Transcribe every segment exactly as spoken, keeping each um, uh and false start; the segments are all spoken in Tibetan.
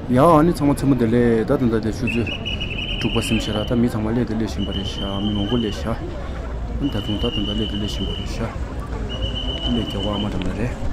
ཡ། ཨ་ནི་ཚང་མ་མཚན་མོ་བདེ་ལེགས། ད་ད་ད་དེ་ཆུ་ཚོད་དྲུག་པ་ཟིན་ཤག་ར། ད་མི་ཚང་མ་སླེབས་དེ་སླེབས་བཞིན་པ་རེད་ཤག་མི་མང་པོ་སླེབས་ཤག་ཨ་ནི་ད་དུང་ད་ད་ད་སླེབས་དེ་སླེབས་བཞིན་པ་རེད་ཤག་ཨ་ནི་རྒྱལ་བ་ཨ་མ་འགྲམ་ལ་རེད།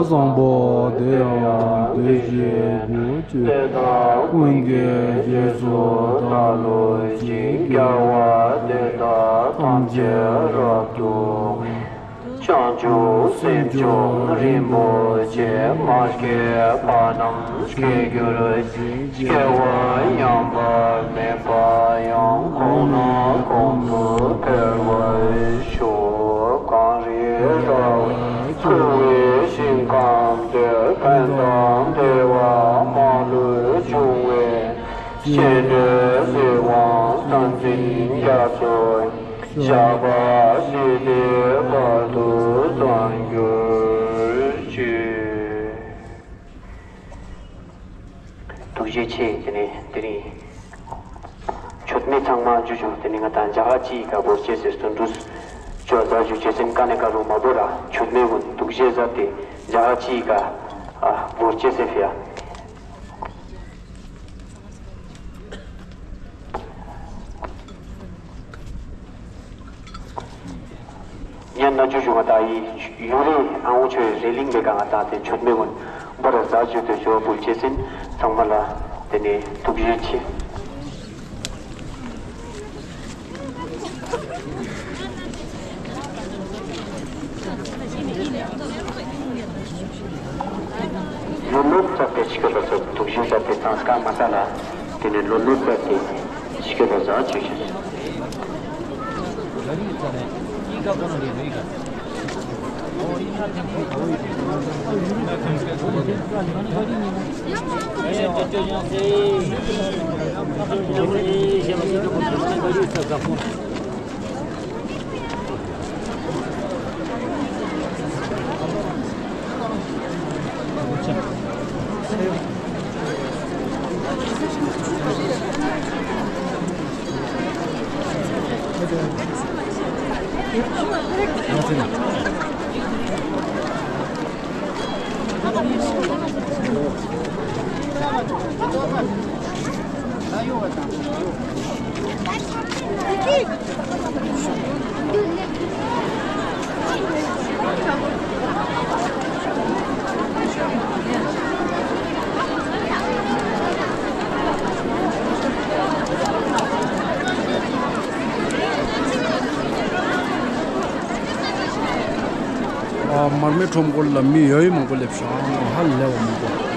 བཟང་པོ་དེ་ཡང་དེ་བཞིན་དུ་སྤྱད། ཀུན་གྱི་རྗེས་སུ་བདག་སློབ་ཅིང་། དགེ་བ་འདི་དག་ཐམས་ཅད་རབ་ཏུ་ བྱང་ཆུབ་སེམས་མཆོག་རིན་པོ་ཆེ། མ་སྐྱེས་པ་རྣམས་སྐྱེ་གྱུར་ཅིག། སྐྱེ་བ་ཡོང་བ་མེད་པ་ཡང་། གོང་ནས་གོང་དུ་འཕེལ་བར་ཤོག། གངས་རི་ར་བས་གཙོས་པའི་ཞིང་ཁམས་དེར། ཕན་དང་བདེ་བ་མ་ལུས་འབྱུང་བའི་ཕྱིར། སྤྲུལ་པའི་དབང་བསྟན་འཛིན་རྒྱ་མཚོ་ཞབས་པད་སྲིད་མཐའི་བར་དུ་བརྩོན་གྱུར་ཅིག། ཐུགས་རྗེ་ཆེ། དེ་ནས་དེ་རིང་མཆོད་མེ་ཚང་མ་འཇུ་འཇུ། དེ་ནས་ང་དང་རྒྱ་གར་སྤྱིའི་ཀ་བོར་ཅེས་ཟེར་སྟོན་འགྲུས་ཅོ་ཟ་འཇུ་ཅེས་སེམས་ཀ་ནས་ཀ་རུ་མ་བོར་ར། མཆོད་མེ་ཀུན་ཐུགས་རྗེ་ཟ་སྟེ་རྒྱ་གར་སྤྱིའི་ཀ་ཨ་བོར་ཅེས་ཟེར་ཕི་ཡ། ཉན་ན་ཇུ་ཇུ་ང་དང་ཡི་ཡུ་རེ་ཨ་འོ་ཆོས་རེ་ལིང་མེ་ག་ང་དང་དེ་མཆོད་མེ་ཀུན་བོར་ར་ཟ་འཇུ་དེ་ཇོ་བོ་ཅེས་སེམས་ཚང་མ་ལ་དེ་ནས་ཐུགས་རྗེ་ཆེ། ལོ་ལོ་བརྩེགས་པའི་ཆིག་སྐྱོ་ལ་སོགས་ཐུགས་རྗེ་བྱ་སྟེ་ཚང་སྐམ་མ་ས་ལ། དེ་ནས་ལོ་ལོ་བརྩེགས་པའི་ཆིག་སྐྱོ་ལ་བཟང་བྱོས་ཤིག། ཨ། མར་མེ་ཁྲོམ་སྐོར་ལ་མི་ཡ་ཡི་མང་པོ་སླེབས་ཤག། ཧ་ལས་པ་མང་པོ།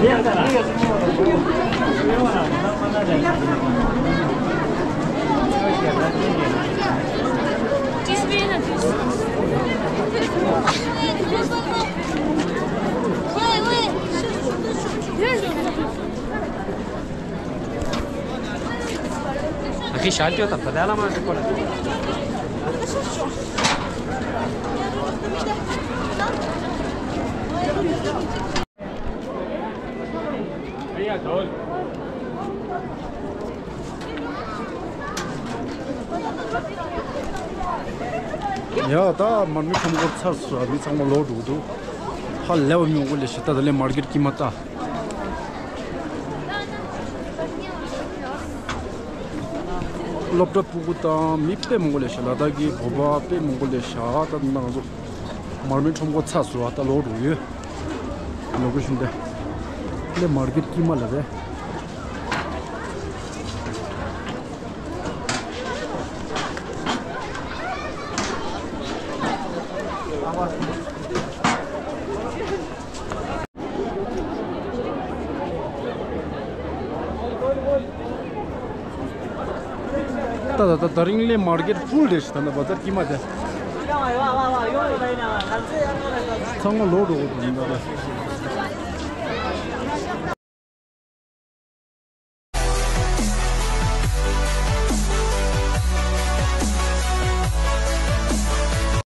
ཨ་ཁི་ཤར་ཏེ་ད་ད་ལ་མ་ཤི་ཁོ་ལ། ཡ་ད་མར་མེ་ཁྲོམ་སྐོར་ཚར་སོང་། མི་ཚང་མ་ལོག་འགྲོ་གི་འདུག་ཧ་ལས་པ་མི་མང་པོ་སླེབས་ཤག་ད་ད་ལས་མར་ཀེཊ་དཀྱིལ་མ་ལྟ། སློབ་གྲྭ་ཕྲུ་གུ་དང་མི་དཔེ་མང་པོ་སླེབས་ཤག་ལ་དྭགས་ཀྱི་བོད་པ་དཔེ་མང་པོ་སླེབས་ཤག་ད་ང་ཚོ་མར་མེ་ཁྲོམ་སྐོར་ཚར་སོང་། ད་ལོག་འགྲོ་ཡོད། ལོ་གུ་ཤིན་ཏེ་ལས་མར་ཀེཊ་དཀྱིལ་མ་ལ་རེད། ད་ད་ད་ད་རིང་ལས་མར་ཀེཊ་ཕུལ་རེད་ཤག་ད་ད་བ་ཛར་དཀྱིལ་མ་དེ། ཚང་མ་ལོག་འགྲོ་གི་འདུག་ད།